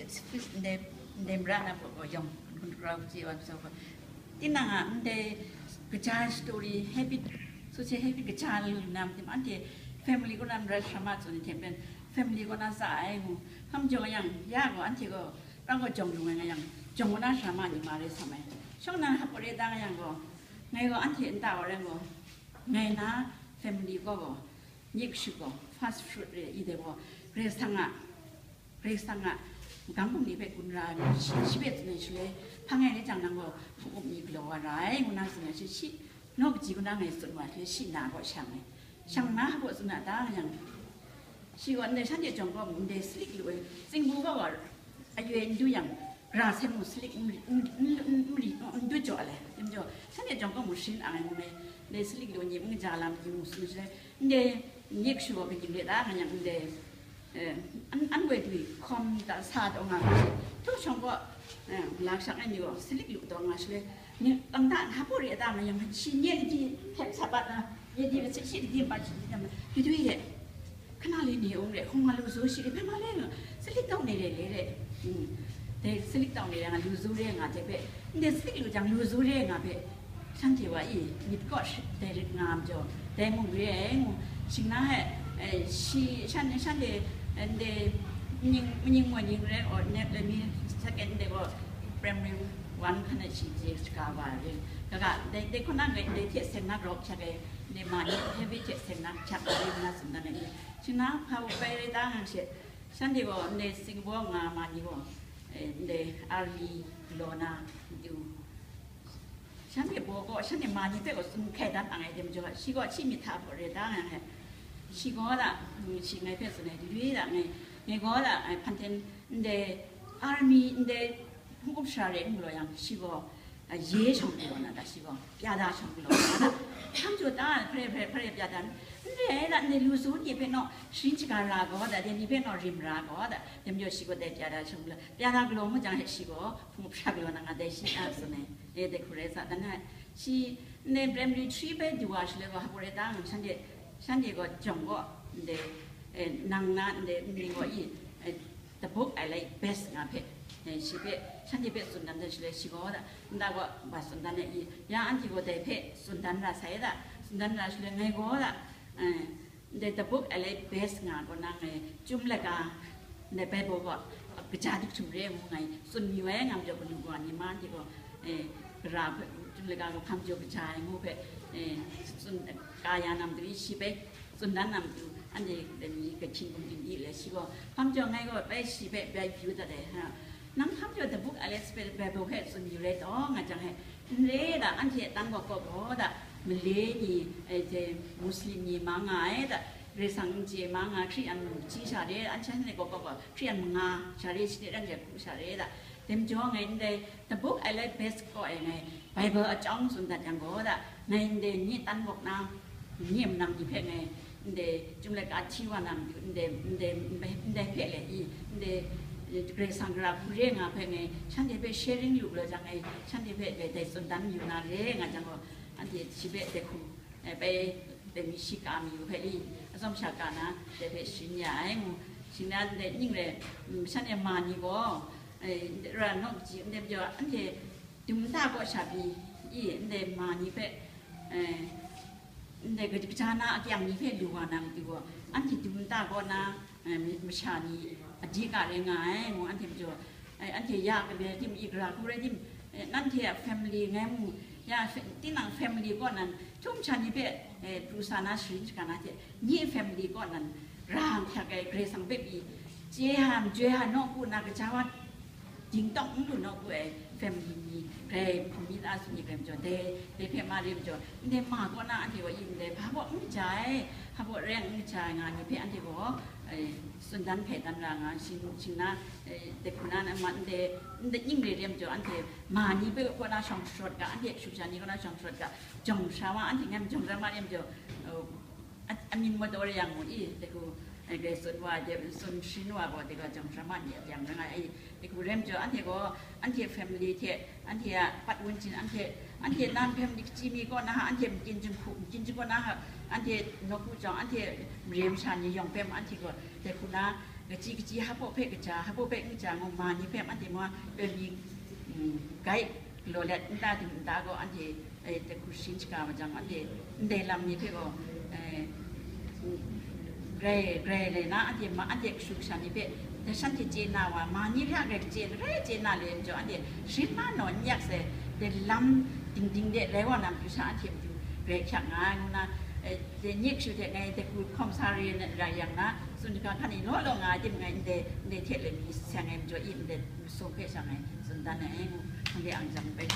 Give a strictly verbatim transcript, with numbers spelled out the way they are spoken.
Ndai, ndai mara na gaw yawng hkun hkun grau chye wa so gaw, tinang a ndai kaja story habit, social habit kaja lu na majaw, anhte family kaw na mara sara ma tsun ni hte maren family kaw na tsa ai ngu, hkam jawng yang, ya gaw anhte gaw, rau gaw jawng lu nga yang, jawng kaw na sara ma ni ma rai sa mai. Shawng na hap kaw re dang yang gaw, ngai gaw anhte nta kaw rai gaw, ngai na family kaw gaw, nyik shu gaw, first fruit re i de gaw, Karai Kasang a, Karai Kasang a magam bungli hpe gun ra ai, shi, shi hpe tsun ai shaloi, hpang ai rai jang nang gaw hpung up ni galaw wa ra ai, ngu na tsun ai shi, shi, naw kaji kaw na ngai tsun wa hte, shi na gaw shang ai. Shang na hpa tsun a ta yang, shi gaw ndai shanhte jawng gaw ndai salik lu ai, tsingbu gaw wa, ayoi n du yang, ra sai mung salik n, n, n, n, n, n du jaw le. Tim jaw, shanhte jawng gaw mung sharin ang ai mung e, ndai salik lu ni, n ja lam ni mung tsun shaloi, ndai nyik shu gaw kaning re ta nga yang ndai, eh, an, an woi dwi hkawm da sa taw nga ga shi, htu shawng gaw, eh, la shang ai ni gaw salik lu taw nga shaloi, ni kang da hpa re ta nga yang shi nye di hpe sa bat na, nye di hpe shi di bat shi di na, dwi dwi re. Hkana le ni ung re, hkawng nga lu su shi re, hpe ma le nga, salik tau ni re, le re. Mm. Dai salik tau ni re nga, lu su re nga hte hpe, ndai salik lu jang lu su re nga hpe, shanhte wa i, myit kaw shi-, dai rit nga majaw, dai mung re ai ngu, shing na he, eh, shi, shan, shanhte, eh, ndai, ning, ning wa ning re, or net le mi, second de gaw, primary one hkan e shi je shaga wa re. Kaga, dai, dai hkawna ngai, dai hte seng na grok shak e, ndai ma ni heavy hte seng na shak re na tsun dan ai. Shing na hpa wu bai rai ta ngang she, shanhte gaw ndai Singapore nga ma ni gaw, eh, ndai army galaw na matu, shanhte baw gaw, shanhte ma ni hpe gaw tsun hkai dan ang ai dem jaw, shi gaw shi myit hta gaw re ta nga ai. Shi gaw da, mm, shi ngai hpe tsun ai, dwi dwi da ngai, ngai gaw da, ai, hpan hten ndai army, ndai hpung up sara re n galaw yang, shi gaw, a, ye shawng galaw na da, shi gaw, pya da shawng galaw na da. Hkam jaw ta, hpare, hpare, hpare pya da, n re ai da, ndai lu su ni hpe naw sharin shaga ra gaw da, dai ni hpe naw rim ra gaw da, dai majaw shi gaw dai pya da shawng galaw, pya da galaw ngu jang he shi gaw, hpung up sara galaw na nga dai shi a tsun ai, e, dai hku rai sa dan ai. Shi, ndai primary three bai du wa shaloi gaw, hpa rai ta, shanhte, shanhte gaw jawng gaw, ndai, e, nang na, ndai, n ning gaw i, e, the book I like best nga hpe, eh, shi hpe, shanhte hpe tsun dan ai shaloi, shi gaw da, nta gaw, ba tsun dan ai i, ya anhte gaw dai hpe tsun dan ra sai da, tsun dan ra shaloi, ngai gaw da, eh, ndai the book I like best nga gaw na ngai, Chyum Laika, ndai Bible gaw, kaja dik htum re ngu ngai, tsun mayu ai nga majaw, kanu kawa ni ma anhte gaw, eh, gara hpe, Chyum Laika gaw hkam jaw kaja ai ngu hpe, eh, tsun, ka ya na matu i, shi hpe, tsun dan na matu, anhte dai ni gahkying bungkying di le shi gaw, hpa majaw ngai gaw bai shi hpe bai pyu dat ai, ha. Nang hpa majaw the book I like best Bible hpe tsun yu rai taw, nga jang he, n re da, anhte a tang gaw gaw gaw da, Malay ni, eh, dai Muslim ni ma nga ai da, Karai Kasang n chye ma nga, Hkristu mung chyi sha re, anhte gaw gaw gaw, Hkristu mung nga sha re, shani ran jai hku sha re da, dai majaw ngai ndai, the book I like best gaw e ngai, Bible a chyawm tsun dat yang gaw da, ngai ndai nye tan gawk na, nye manang ni hpe ngai, ndai Chyum Laika hti wa na matu, ndai, ndai, ndai hpe le i, ndai, eh, Karai Kasang gara hku re nga hpe ngai, shanhte hpe sharing yu galaw jang ngai, shanhte hpe dai, dai tsun dan yu na re nga jang gaw, anhte shi hpe dai hku, eh, bai, dai mi shi ka mayu hpe i, atsawm sha ka na, dai hpe sharin ya ai ngu, shing na ndai ning rai, mm, shanhte ma ni gaw, eh, ra nawk ji, ndai majaw, anhte dum nta kaw sha pyi, i, ndai ma ni hpe, eh, ndai kaja na akyang ni hpe lu wa na matu gaw, anhte dum nta kaw na, eh, mi-, masha ni adi ka rai nga ai ngu, anhte majaw, eh, anhte ya kade tim, i gara hku rai tim, eh, nanhte a family ngai mu, ya fa-, tinang family kaw nan, htum sha ni hpe, eh, pru sa na sharin shaga na hte, nye family kaw nan, ra hkyak ai Karai Kasang hpe pyi, chye ham, joi ham, nawku na kaja wa, dingtawng n lu nawku ai family ni, grai hpung mi la su ni grai majaw, dai, dai hpe ma re majaw, ndai ma kaw na anhte gaw i ndai, hpa baw n kaja ai, hpa baw reng n kaja ai nga ni hpe anhte gaw, eh, tsun dan hkai dan ra nga, shing, shing na, eh, dai hku na, na ma ndai, ndai ning re re majaw, anhte ma ni hpe kaw na shawng sharawt ga, anhte shu sha ni kaw na shawng sharawt ga, jawng sha wa, anhte ngai majawng sha ma re majaw, eh, a, amying madaw re yang mu i, dai hku, eh, grai tsun wa, dai tsun sharin wa gaw, dai gaw jawng sha ma ni a byang rai nga ai, dai hku rai majaw, anhte gaw, anhte family hte, anhte a pat wunjin, anhte, anhte nan family kachyi mi kaw na, anhte makyin jinghku, makyin jinghku na, anhte nawku jawng, anhte mare masha ni yawng hpe, anhte gaw, dai hku na, Kaji kaji hpaw hpe kaja, hpaw hpe n kaja ngu ma ni hpe anhte ma, e, mi, mm, gai galaw let nta ding nta gaw anhte, e, hku sharin shaga majang anhte ndai lam ni hpe gaw, e, grai, grai rai na anhte ma, anhte kashu kasha ni hpe, dai shanhte chye na wa, ma ni hpe a grai chye, grai chye na le majaw, anhte sharin ma naw n yak sai, dai lam ding ding de rai wa na matu sha anhte matu grai hkyak nga ai ngu na, e, dai nye kashu hte ngai dai hku hkawm sa re na, rai yang na, tsun jahkra hkan e law law nga ai timung, ngai ndai, ndai hte le mi seng ai majaw i ndai masum hpe shang ai tsun dan ai ngu, hpang de ang jang bai.